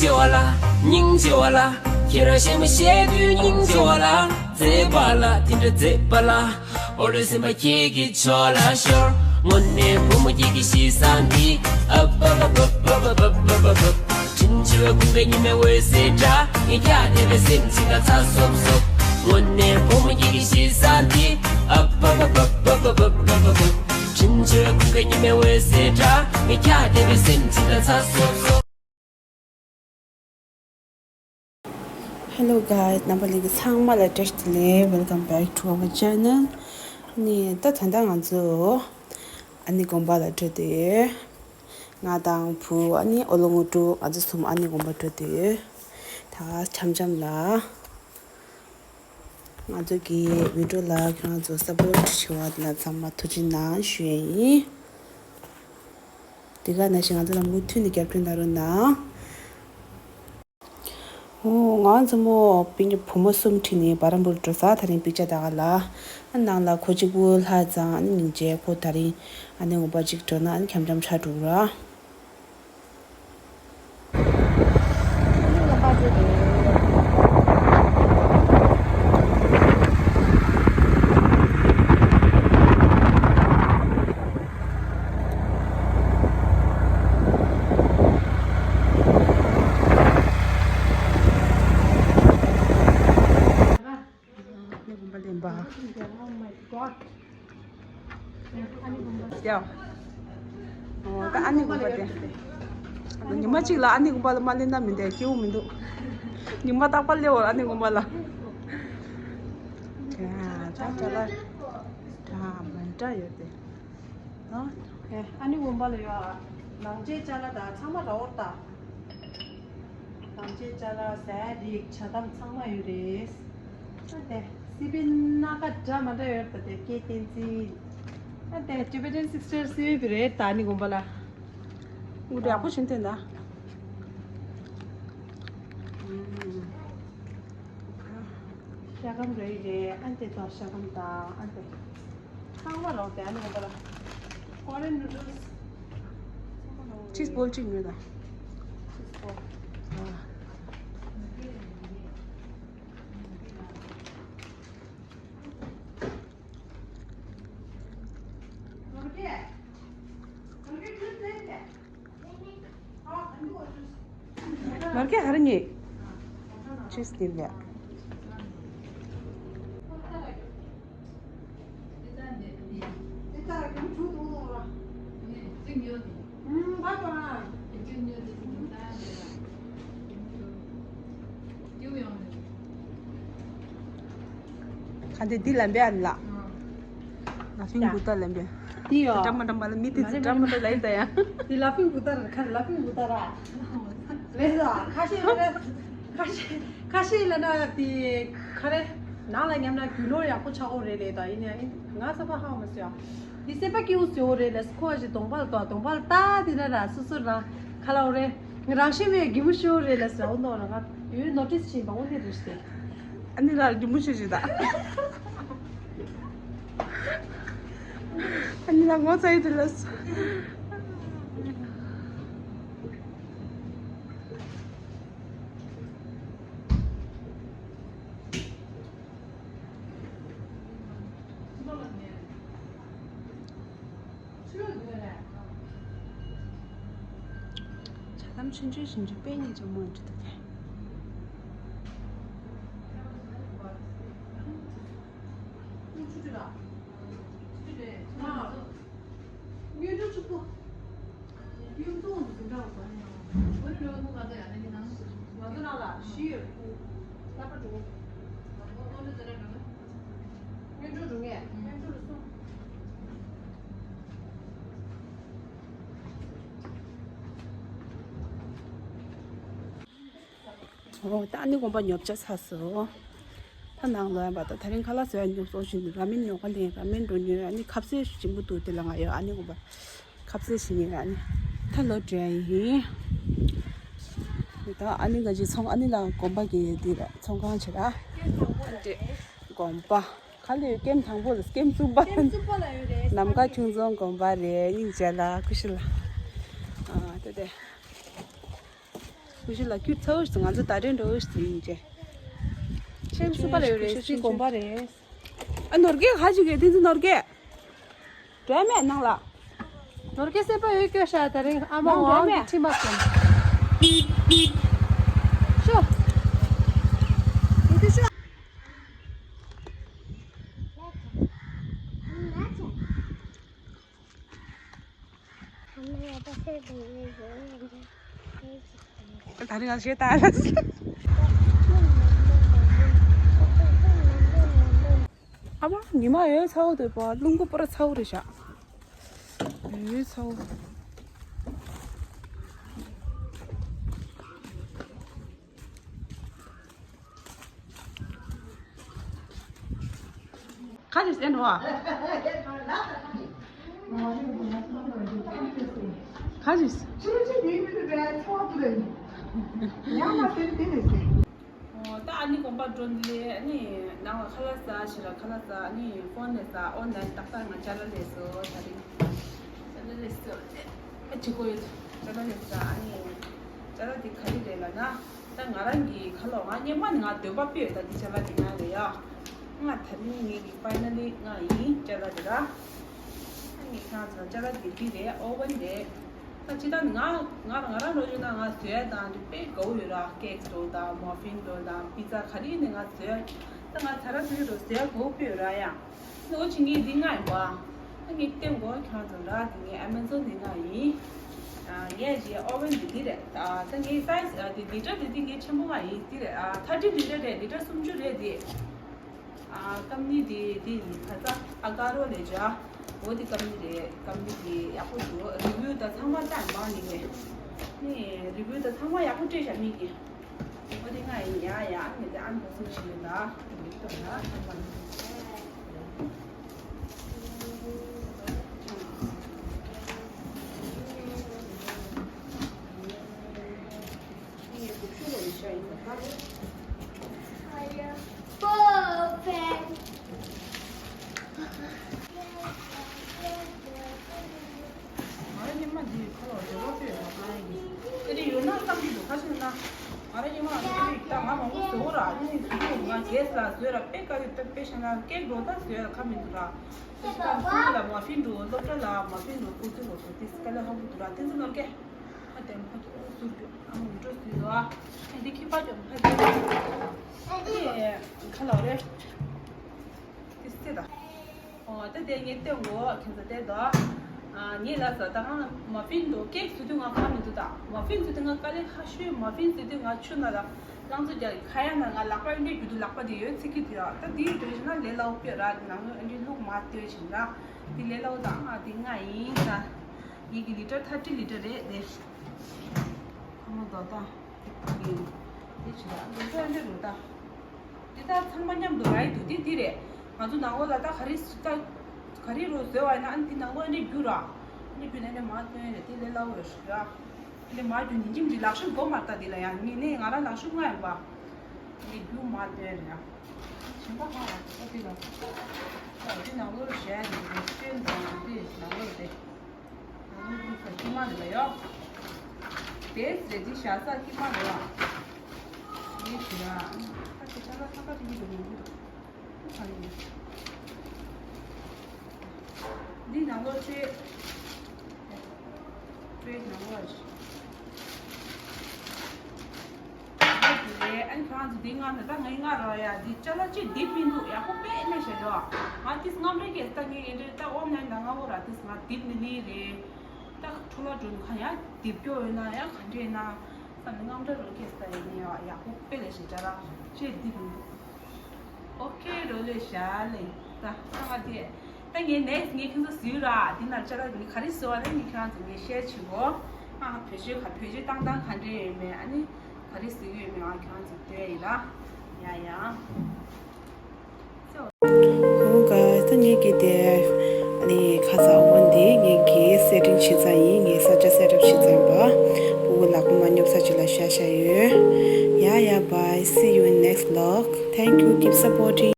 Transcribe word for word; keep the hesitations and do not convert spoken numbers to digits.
ཆེ་བ་ལ། སྙིང་རྗེ་བ་ལ། ཁྱེད་རང་ཞེ་མ་ཞེ་དུས་སྙིང་རྗེ་བ་ལ། མཛེས་པ་ལ་དེ་འདྲ་མཛེས་པ་ལ། ཨོ་རེ་སེམས་པ་ཁྱེད་ཀྱི་ཕྱོགས་ལ་ཤོར། དངོས་གནས་བུ་མོ་ཁྱེད་ཀྱི་གཤིས་བཟང་འདི། ཨ་བ་བ་བ། དྲིན་ཆེ་བའི་དགུན་ཁའི་ཉི་མའི་འོད་ཟེར་འདྲ། ངས་ཁྱེད་བལྟས་པས་སེམས་ཅིག་ལ་ཚ་སོབ་སོབ། དངོས་གནས་བུ་མོ་ཁྱེད་ཀྱི་གཤིས་བཟང་འདི། ཨ་བ་བ་བ། དྲིན་ཆེ་བའི་དགུན་ཁའི་ཉི་མའི་འོད་ཟེར་འདྲ། ངས་ཁྱེད་བལྟས་པས་སེམས་ཅིག་ལ་ཚ་སོབ་སོབ། Hello guys, རྣམ་པ་ལྷན་རྒྱས་ཚང་མ་ལ་བཀྲ་ཤིས་བདེ་ལེགས། Welcome back to our channel. ནི་ད་ད་ལྟ་ང་ཚོ་ཨ་ནེ་དགོན་པ་ལ་འགྲོ་དུས། ང་དང་བུ་ཨ་ནེ་ཨོ་ལོ་ངོ་དྲུག་ང་ཚོ་གསུམ་ཨ་ནེ་དགོན་པ་འགྲོ་དུས། ད་འཆམ་འཆམ་ལ། ང་ཚོ་གི་བི་ཌིའོ་ལ་ཁྱེད་རང་ཚོ་སབ་པོར་ཊི་བྱེད་པ་དེ་ལ་ཚང་མ་ཐུགས་རྗེ་གནང་ཞུ་ཡས་ཡིན། དེ་ག་ནང་བཞིན་ང་ཚོ་ལ་མུ་མཐུད་ནས་རྒྱབ་སྐྱོར་གནང་རོགས་གནང་། ཨོ། ང་མཚོ་མོ་སྤུན་ཀྱག་བུ་མོ་གསུམ་ཁྲིད་ནས་བ་ར་མུ་ལ་འགྲོ་ས། དེ་རིང་པིག་ཅར་ལྟ་ག་ལ། ཨ་ནང་ལ་ཁོ་གཅིག་པུ་ལྷག་ཙང་ཨ་ནི་སྙིང་རྗེ། ཁོ་དེ་རིང་ཨ་ནེ་དགོན་པ་གཅིག་འགྲོ་ན་ཨ་ནི་འཆམ་འཆམ་ཆགས་འགྲོ་གི་ར། ཨ་ནེ་དགོན་པ་ལེན་པ། Oh my God. ཡ། ཨོ་ད་ཨ་ནེ་དགོན་པ་དེ། ཉི་མ་གཅིག་ལ་ཨ་ནེ་དགོན་པ་ལ་མ་སླེབས་ན་མི་འདོད། སྐྱིད་པོ་མི་འདུག་ཉི་མ་རྟག་པར་སླེབས་འོ་ཨ་ནེ་དགོན་པ་ལ། ད་ད་ད་ད་མ་འདྲ་ཡོད་དེ། ཨ་ནེ་དགོན་པ་ལ་ཡོད། ནང་ཆེན་ཅ་ལག་དང་ཚང་མ་ར་འོར་ད། ནང་ཆེན་ཅ་ལག་ཟས་རིགས་ཇ་དམ་ཚང་མ་ཡོད་རེད། ཨ་དེ་སི་པན་སྣ་ཁ་འདྲ་མ་འདྲ་ཡོད་ད། དེ་སྐད་བསྟན་འཛིན། ཨ་དེ་Tibetan Sisters་སི་པན་རེད་ད་ཨ་ནེ་དགོན་པ་ལ། འུ་དེ་ཡག་པོ་བྱིན་ཐེན་ད། ཤ་སྐམ་རེད་རེད། ཨ་དེ་དོ་ཤ་སྐམ་དང་ཨ་དེ། ཚང་མ་རོགས་དེ་ཨ་ནི་འོ་ད་ལ། Korean noodles། ཆིས་བོལ་གཅིག་ཉོས་དང་། ཆིས་བོལ། མར་ཁེ་ཧར་ཉེ། ཆིས་དེ་ལ། ག་འདི་འདི་ལ་འབད་ཨ་ལ། ལ་ཕིང་བུ་ཏ་ལ་འབད། འདི་ཡོ། འགྲམ་མ་འགྲམ་མ་ལ་མི་དེ་ཚོ་འགྲམ་མ་འགྲམ་ལ་ཡིན་ད་ཡ། འདི་ལ་ཕིང་བུ་ཏ་ར་ཁ་ལ་ཕིང་བུ་ཏ་ར། རེད་ཟ། ཁ་ཤས་རེད། ཁ་ཤས་ཁ་ཤས་ལ་ན་དེ་ཁ་རེ། ནང་ལ་ཉམས་ན་རྒྱུ་ནོར་ཡག་པོ་ཆགས་འོ་རེད་ལས་ད་ཡིན་ཡ་ཡིན་ང་ས་པ་ཧ་མ་སོ་ཡ། འདི་སེམས་པ་སྐྱིད་པོ་ཟེར་འོ་རེད་ལས་ཁོ་ཞིག་གདོང་པ་ལ་གདོང་པ་ལ་ལྟ་དེ་ན་ར་སོ་སོ་ར་ཁ་ལ་འོ་རེད། རང་བཞིན་མེད་གི་མུ་ཤོ་རེད་ལ་ཟ་འོ་ནོ་ར་ང་ཡོད་ནོ་ཊིས་བྱིན་པ་འོ་ནི་རེད་ཤི། ཨ་ནི་ལ་གི་མུ་ཤོ་ཞིག་ད། ཨ་ནི་ལ་ངོ་ཚ་ཡི་དེ་ལ། ཇ་དམ་ཆུང་ཆུང་ཞིམ་ཆུང་པད་ཉིད་ཅན་མོ་འདྲ་འདུག་གས། ཨོ་ད་ཨ་ནི་དགོན་པ་ཉོ་ཆ་ཚར་སོང་། ད་ནང་ལོག་ཡང་པ་ད་ད་རིང་ཁ་ལག་ཟ་ཡ་ཉོ་སོང་ཞིག་ར་མེན་ཉོ་ག་ལེན་ར་མེན་འགྲོ་ཉོ་ཨ་ནི་ཁ་ཟས་ཞིམ་པོ་འདུག་དེ་ལ་ང་ཡོད་ཨ་ནི་དགོན་པ་ཁ་ཟས་ཞིག་ཉོ་ཨ་ནི་ད་ལོག་འགྲོ་ཡ་ཡིན། ད་ཨ་ནི་ག་ཅིག་ཚོང་ཨ་ནི་ལ་དགོན་པ་གི་འདི་ར་ཚོང་ཁང་བྱེད་ར་ཨ་འདྲེ་དགོན་པ་ག་ལ་ཡོད་ཀེམ་དང་པོ་ལ་ཀེམ་གསུམ་པ་ཀེམ་གསུམ་པ་ལ་ཡོད་རེད། ནམ་མཁའ་ཁྱུང་རྫོང་དགོན་པ་རེད་སྙིང་རྗེ་ལ་ཀུ་ཤུ་ལ་ཨ་དེ་དེ། ཁུ་ཤུ་ལ་ཁྱུར་ཚ་བོ་ཞིག་ང་ཚོ་ད་དྲན་འགྲོ་བོ་ཞིག་ཡིན་ཅེ། ཤེམ་སུ་པ་རེ་རེ་སི་དགོན་པ་རེད། ཨ་ནོར་གེ་ཧ་ཅིག་གེ་དེ་ཚོ་ནོར་གེ། འགྲོ་མེད་ནང་ལ། ནོར་གེ་སེམས་པ་ཡོད་སྐྱོ་ཤ་ད་རིང་ཨ་མ་ནང་འགྲོ་ཝང་མེད། གི་ཁྲི་མ་སོང་། ཤོ། ཡིན་དུ་ཤོ། ད་རིང་ང་ཞེ་ད། ཨ་མ་ཉི་མ་ཡོད་ཚ་བོ་འདུག་པ། རླུང་བུ་པོ་ར་ཚ་བོ་རེད་ཤག་ཡོད་ཚ་བོ། ཁ་ཅིག་ཟེར་འགྲོ་བ། ཁ་ཅིག་ད་ཨ་ནི་དགོན་པ་འགྲོ་འདི་ལས་ཨ་ནི་ནང་ལ་ཁ་ལག་ཟ་ཞེ་ར་ཁ་ལག་ཟ། ཨ་ནི་ཕོན་ནས་ཟ། ཨོ་ནས་ཏག་ཏག་ང་ཅ་ལག་ལས་སོ་ད་རིང་ཅ་ལག་ལས་སོ། ཨ་ཅི་གོ་ཡོད་ཅ་ལག་ལས་ཟ། ཨ་ནི་ཅ་ལག་འདི་ག་རེ་རེད་ལབ་ན། ད་ང་རང་གི་ཁ་ལོ་ང་སྔོན་མ་ནས་ང་འདོན་པ་སྤེལ་ཡོད། ད་འདི་ཅ་ལག་འདི་ང་རེད་ཡ། ང་ད་རིང་ངེད་ཀྱི་ཕའི་ནལ་ལི་ང་ཡིན་ཅ་ལག་འདི་ར། ངས་ཁྱེད་རང་ཚོ་ལ་ཅ་ལག་འདི་འདི་རེད། ཨོ་ཝན་རེད། ད་ཅི་ད་ང་ང་ང་རང་རོ་ཡོད་ན་ང་བཟོ་ཡ་དང་འདི་དཔེ་དགའ་བོ་ཡོད་ར། ཀེག་འདྲ་དང་མ་ཕིན་འདྲ་དང་པི་ཛ་ག་རེ་ཡིན་ནའི་ང་བཟོ་ཡ། ད་ང་ཚ་ར་ཚ་རི་རོ་བཟོ་ཡ་དགའ་བོ་དཔེ་ཡོད་ར་ཡ། ནོ་ཅི་ངས་འདི་ང་ཡིན་པ། ད་ངས་སྟོན་གོ་ཁྱེད་རང་ཚོ་ལ། འདི་ངའི་ཨ་མེ་ཛོན་འདི་ང་ཡིན། ཨ་ངས་ཀྱི་ཨོ་ཝན་འདི་འདི་རེད། ཨ་ད་ངའི་སའི་ཛི་ཨ་འདི་ལི་ཊར་འདི་འདི་ངའི་ཆེན་པོ་ང་ཡིན། འདི་རེད། ཨ་ཐར་ཊི་ལི་ཊར་རེད། ལི་ཊར་སུམ་ཅུ་རེད་འདི། ཨ་ཀམ་ནི་འདི་འདི་ཡིན། ཁ་ཚ་ཨ་ག་རོ་ལས་བྱ། འོ་འདི་ཀམ་ནི་རེད། ཀམ་ནི་འདི་ཡག་པོ་འདུག་རི་ཝིའུ་ད་ཚང་མ་ལྟ་མ་ནི་རེད། ནི་རི་ཝིའུ་ད་ཚང་མ་ཡག་པོ་སྤྲད་བཞག་མི་གི། འོ་དེ་ང་ཡིན་ཡ་ཡ། ངས་དེ་ཨན་བོ་སིང་བྱེད་ཡོད་ད། དེ་མི་ཐུབ་ན་ཐམ་པ་ནི། ངས་དགུ་བཅུ་ལོ་ཡི་ཤ་ཡིན་པ་ད། ང་རང་ཉི་མ་འདིའི་ཁ་ལོ་འདྲ་བོ་སྤྲོད་ཡོད་ན་ཡིན། དེ་ནས་ཡོད་ན་བསམ་གྱི་འདུག་ཁ་ཤས་ན་ང་རང་ཉི་མ་ལ་དེ་ད་ང་མང་པོ་བཟོ་ར། ཨ་ནི་དེ་ང་རྒྱལ་ས་བཟོས་ར། དཔེ་དཀའ་ཡོད། དཔེ་བཤད་ན་ཀེག་འགྲོ་ད་བཟོས་ར་ཁ་མི་འདུག་ར། དེ་ད་སྐུལ་ལ་མ་ཕིན་འགྲོ། སློབ་གྲྭ་ལ་མ་ཕིན་འགྲོ། སྐུལ་ཚུལ་ལོ་ཚོ་དེ་དཀའ་ལས་ཁག་པོ་འདུག་ར། དེ་ཚོ་ནོར་གེ་ཨ་དེ་མ་ཁ་ཐུག་ཟུར་རྒྱུ་ཨ་མ་མི་འགྲོ་ཟུར་ལོ། ཨ་དེ་ཁྱི་པ་དེ་མ་ཁ་ཐུག་ཨ་དེ་ཁ་ལོ་རེ། དེ་སེ་ད། ཨོ་ད་དེ་ངས་སྟོན་གོ་ཁྱེད་ཚོ་བལྟས་དོ། ཨ་ངས་ལབ་ས་ད་ང་མ་ཕིན་འགྲོ། ཀེག་བཟོ་དུས་ང་ཁ་མི་འདུག་ད་མ་ཕིན་བཟོ་དུས་ང་དཀའ་ལས་ཁག་ཤོས། མ་ཕིན་བཟོ་དུས་ང་ཆུ་ནང་ལ་རླངས་བཙོས་རྒྱག་ཁ་ཡ་ན་ང་ལག་པ་ཨེ་འདྲས་རྒྱུ་དུས་ལག་པ་དེ་ཡོད་ཚིག་གི་དུས་ཡ། ད་དེའི་དོན་བྱས་ན་ལས་སླ་བོ་སྤྱོད་ར། དེ་ནང་ལོགས་ཨེ་འདྲས་ལུག་མ་ལྟོས་བྱས་ན་དེ་ལས་སླ་བོ་དང་། ཨ་དེ་ང་ཡིན་ད། ངེད་ཀྱི་ལི་ཊར་ཐར་ཊི་ལི་ཊར་རེད་དེ། ཁ་མོ་དོ་ད། དེ་ཆུ་ད་དེ་ཚོ་ཨེ་འདྲས་རུ་ད། འདི་དག་ཚང་མ་མཉམ་དུ་ར་ཡི་འདུག་འདི་འདི་རེད། ང་ཚོ་ནང་ལོགས་ལ་ད་ག་རེ་ད་ག་རེ་རུ་བཟོས་བ་ཡིན་ན་ཨ་ནི་འདི་ནང་ལོགས་ཨ་ནི་རྒྱུ་ར། ཨ་ནི་རྒྱུ་ནས་ཨ་ནི་མར་བཏོན་རེད། འདི་ལས་སླ་བོ་རེད་ར། ཨ་ནི་མར་རྒྱུ་ཉིན་གཅིག་འདི་ལག་ཤུབས་སྒོ་མར་ལྟ། འདི་ལ་ཡང་ཉིན་ནས་ང་རང་ལག་ཤུབས་ལྔ་ཡོད་པ། ཨ་ནི་རྒྱུ་མར་བཏོན་རེད་ཡ། གཞན་པ་ཧ་ལ་ཨོ་དེ་ལ་ད་འདི་ནང་ལོགས་རེད་ར། འདི་སྟོན་དང་འདི་ནང་ལོགས་རེད། ཁྱི་མ་རེད་ལ་ཡོ། དེ་རེད་དེ་ཞ་ས་ཁྱི་མ་རེད་ལ། ངས་ཞུ་ཡ། ཁ་ཆེ་ཆ་ལ་ཁ་ཁ་ཆེ་གི་འདུག་མི་འདུག་ཁ་ཡིན། འདི་ནང་ལོགས་ཆེ། ཆེ་ནང་ལོགས། ཨ་ནི་ཁྱེད་རང་ཚོ་འདི་ང་ནི་ད་ངའི་ང་རོ་ཡ་འདི་ཅ་ལག་ཅིག་འདི་མི་འདུག་ཡག་པོ་དཔེ་ལས་བྱས་རོ། ང་ཏིས་རྔམ་རེ་སྐྱེས་ད་ངས་ཨེ་འདྲ་ད་ཨོ་ནན་ད་ང་འོ་ར་ཏིས་ང་འདི་མི་ལི་རེད། ད་འཕྲོ་ལ་འགྲོ་ནི་ཁ་ཡ་འདི་སྐྱོ་ཡོད་ན་ཡ་ག་འདྲ་ཡིན་ན་བསམ་ནས་རྔམ་རེ་རོ་སྐྱེས་ད་ཡིན་ཡ་ཡག་པོ་དཔེ་ལས་བྱས་ཅ་ལག་ཅིག་འདི་མི་འདུག་ཨོ་ཁེ་རོ་ལེ་ཤ་ལེ། ད་ད་ང་དེ་ད་ངས་ནེག་སི་ངས་ཁྱེད་ཚོ་ཟིག་ར་འདི་ན་ཅ་ལག་ངས་ག་རེ་ཟོ་བ་རེད་ངས་ཁྱེད་རང་ཚོ་ངས་ཤེར་བྱེད་གོ་ཨ་བེད་སྤྱོད་ག་བེད་སྤྱོད་བཏང་སྟངས་ག་འདྲ་ཡོད་མེད། ཨ་ནི་ག་རེ་ཟིག་ཡོད་མེད་ཨ་ཁྱེད་རང་ཚོ་ལྟོས་ཡིན་ལ་ཡ་ཡ། ཨོ་ག་ད་ངས་ཀྱི་དེ་ཨ་ནི་ཁ་ཚ་འོ་འདི་ངས་ཀྱི་སེ་ཊིང་བྱེད་ཚར་ཡིན། ངས་ས་ཆ་སེ་ཊབ་བྱེད་ཚར་ཡིན་པ། ཕྲུ་གུ་ལག་པ་མ་སྙོབ་ས་ཅིག་ལ་བཞག་བཞག་ཡོད། ཡ་ཡ། Bye, see you in next vlog. Thank you, keep supporting.